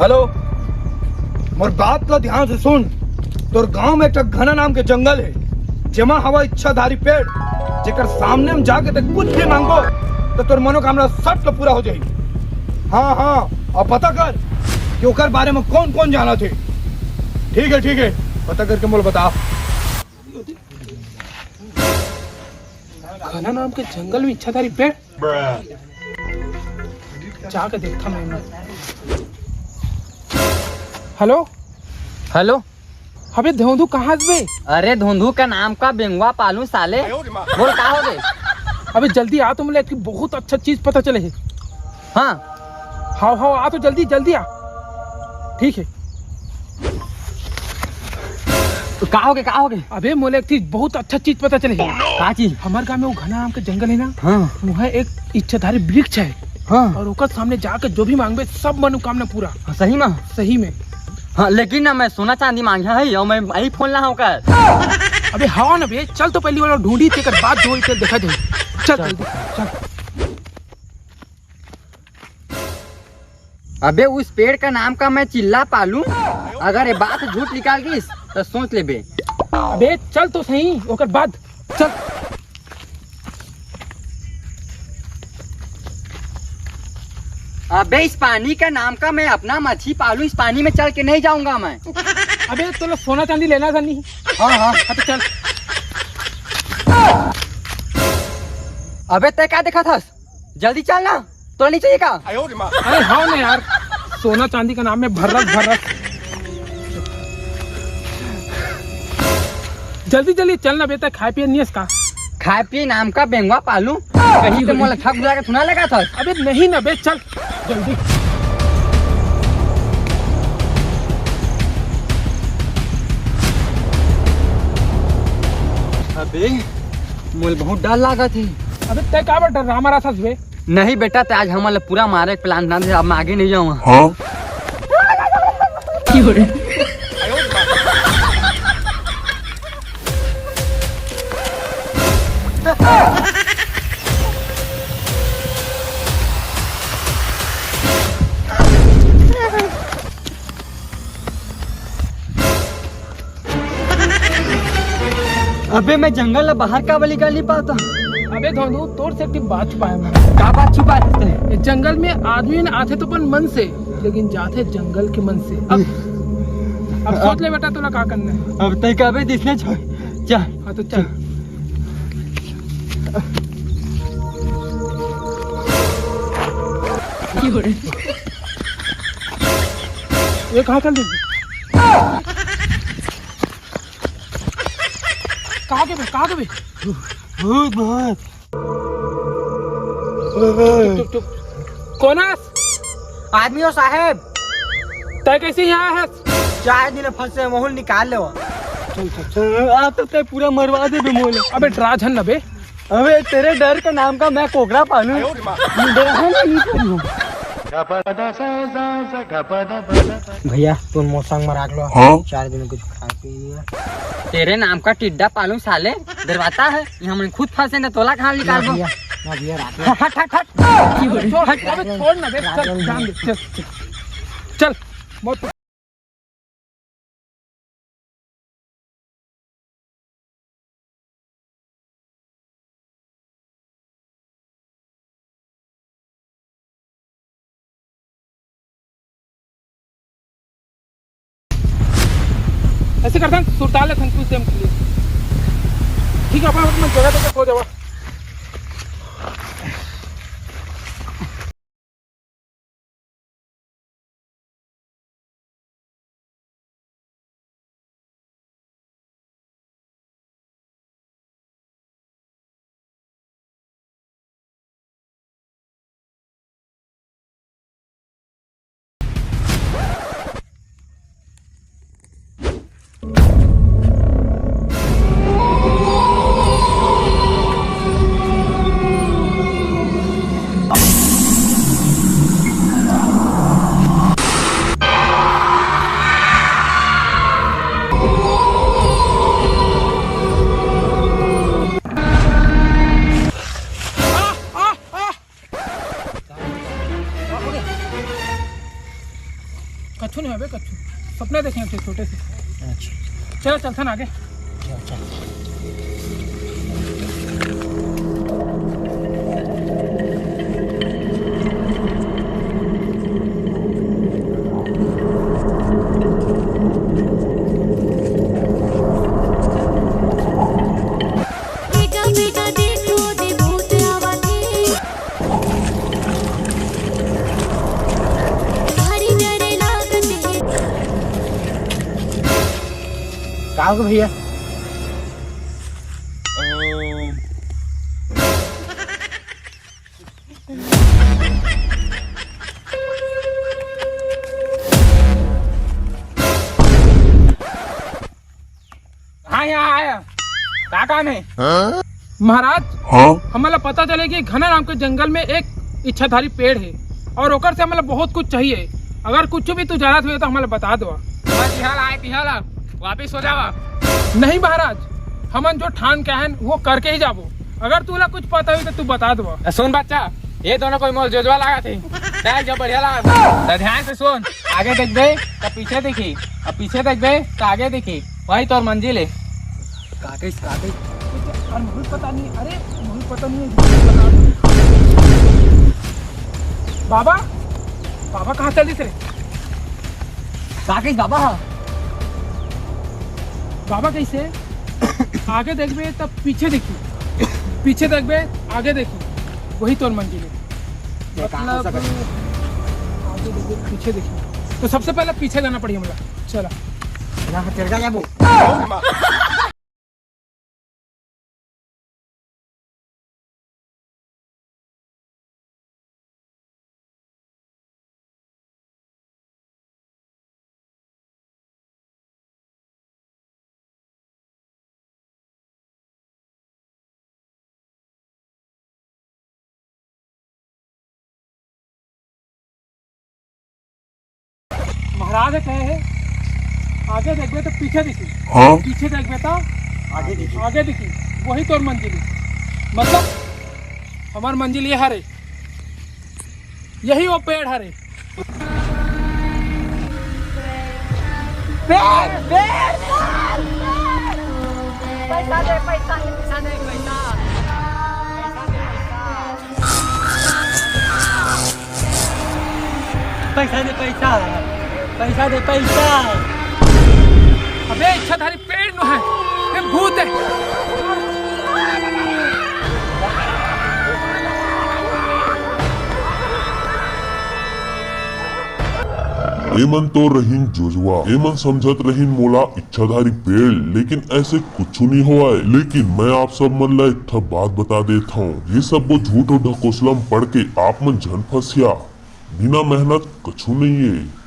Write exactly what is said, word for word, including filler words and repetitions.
Hello, मोर बात ला ध्यान से सुन। तोर गांव में एक ठा घना नाम के जंगल हे, जेमा हवा इच्छाधारी पेड़, जेकर सामने में जाके ते कुछ भी मांगबो, तो तोर मनोकामना सट ले पूरा हो जाही। हाँ, हाँ, अउ पता कर कि ओकर बारे में कौन कौन जानथे। ठीक हे, ठीक हे, पता करके मोला बता। घना नाम के जंगल में इच्छाधारी पेड़। जाके देखता मैं। हेलो। हेलो। अबे धोंधू, कहाँ हस बे? अरे धोंधू का नाम का बेंगवा पालू साले। बोल, का हो गे? अबे जल्दी आ तो, मोला एक बहुत अच्छा चीज पता चले हे। हाँ। हाव, हाव, आ तो जल्दी, जल्दी आ। ठीक हे। का हो गे, का हो गे? अबे मोला एक चीज, बहुत अच्छा चीज पता चले हे। का चीज? हमर गांव में वो घना नाम के जंगल हे ना, हाँ। वहाँ एक इच्छाधारी वृक्ष हे। हाँ। अउ ओकर सामने जाके जो भी मांगबे, सब मनोकामना पूरा। हाँ, सही में? सही में। हाँ, लेकिन ना, मैं सोना चांदी मांगे हे अउ मैं iPhone ला हूँ कर। अबे हाँ ना बे, चल तो पहली वाला ढूंढी, तेकर बाद जो होई ते देखा जाई। चल, चल। जल्दी, चल। अबे उस पेड़ का नाम का मैं चिल्ला पालू, अगर ये बात झूठ निकाल गईस तो सोच लेबे। अबे चल तो सही, ओकर बाद चल। अबे इस पानी का नाम का मैं अपना मछली पालू, इस पानी में चल के नहीं जाऊंगा मैं। अबे तोला सोना चांदी लेना था नहीं? हाँ, हाँ। हाँ, तो चल। अबे तय का देखा था? जल्दी चल ना, तोला नहीं चाहिए का? अरे हाँ ना यार, सोना चांदी का नाम में भर्रस भर्रस। जल्दी जल्दी चल ना बेटा, खाए पिए नहीं है इसका। खाए पिए नाम का बेंगवा पालू, कहीं तो मोला ठग बुला के सुना लगा था। अबे नहीं ना बे, चल जल्दी। अबे मोल बहुत डर लागत हे। अबे तय का बर डर रहा हमारा साथ बे? नहीं बेटा, ते आज हमन ल पूरा मारे के प्लान बना दे, अब मैं आगे नहीं जाऊंगा। हाँ? अबे मैं जंगल ला बाहर का बली कर नहीं पाता। अबे धोंधू, तोर से एक बात छुपाए मैं। का बात छुपाए ते? ये जंगल में आदमी न आथे तो अपन मन से, लेकिन जाथे जंगल के मन से। अब, अब सोच ले बेटा, तोला का करना है। अब तय का अबे दिसने छोड़, चल। हाँ तो चल। ये कहाँ चल दी? कहाँ के बे? कहाँ के बे? भूत, भूत। चुप, चुप, चुप। कोन हस? आदमी हो साहेब। तय कैसे यहाँ हस? चार दिन फंसे, माहौल निकाल ले। चल, चल, चल, आप तो तय पूरा मरवा दे बे मोले। अबे डरा झन न बे। अबे तेरे डर के नाम का मैं कोकरा पालू। डरा नहीं पालू। भैया, तुम मोर संग म राख लो। हाँ? चार दिन कुछ खाए पिए नहीं है। तेरे नाम का टिड्डा पालू साले, डरवाता है। ये हमन खुद फंसे न, तोला कहाँ ना निकालबो? भैया, ना भैया, राख लो। हट, हट, हट। छोड़, अबे छोड़ ना बे, चल, जान दे, चल, चल। चल, मौत। ऐसे करथन, सुरताल लेथन कुछ टाइम के लिए। ठीक है, अपन अपन जगह पे सो जावा। कछु नहीं होबे, कछु। सपना देखे थे छोटे से। अच्छा। चलो, चलथन आगे। चल, चल। बेटा, बेटा, देखो दे भूत आवत हे। भारी डरे लागत हे। का हो गया भैया? हाँ, यहाँ आया। का काम है? हाँ? महाराज, हाँ? हमन ला पता चले कि घना नाम के जंगल में एक इच्छाधारी पेड़ है और ओकर से हमन ला बहुत कुछ चाहिए। अगर कुछ भी तू जानत हुए तो हमन ला बता दो। बस इहाँ ला आए, तिहाँ ला वापिस हो जावा। नहीं महाराज, हमन जो ठान के आयन वो करके ही जाबो। अगर तू ला कुछ पता हुई तो तू बता दो। सुन बच्चा, ये दोनों कोई मोर जोजवा लागत हे। देख जो बढ़िया लागत हे। त ध्यान से सुन, आगे देखबे त पीछे देखी, अब पीछे देखबे त आगे देखी, वही तोर मंजिल हे। कागज, कागज। अरे मुझे पता नहीं, अरे मुझे पता नहीं है। बाबा, बाबा कहाँ चलिस रे? कागज बाबा हा। बाबा कैसे? आगे देखबे तब पीछे देखी, पीछे देखबे आगे देखी, वही तोर मंजिल है। ये कहाँ हो मतलब सकता है? आगे देखबे पीछे देखी, तो सबसे पहले पीछे जाना पड़ी हमला। चला। यहाँ से चल जा वो। महाराज कहे है, आगे देखबे तो पीछे देखी, हाँ। पीछे देखबे तो आगे देखी। आगे देखी, वही तोर मंजिल है। मतलब हमार मंजिल ये हरे, यही वो पेड़ हरे। पेड़, पेड़, पेड़, पेड़। पैसा दे, पैसा दे, पैसा दे, पैसा। पैसा दे, पैसा। पैसा दे, पैसा। पैसा दे, पैसा। अबे इच्छाधारी पेड़ नो है, ये भूत है। एमन तो रहिन जोजवा, एमन समझत रहिन मोला इच्छाधारी पेड़, लेकिन ऐसे कुछु नहीं होवय। लेकिन मैं आप सब मन ला एक ठा बात बता देत हूँ, ये सब वो झूठ और ढकोसला में पड़ के आप मन झन फंसिया, बिना मेहनत कछु नहीं है।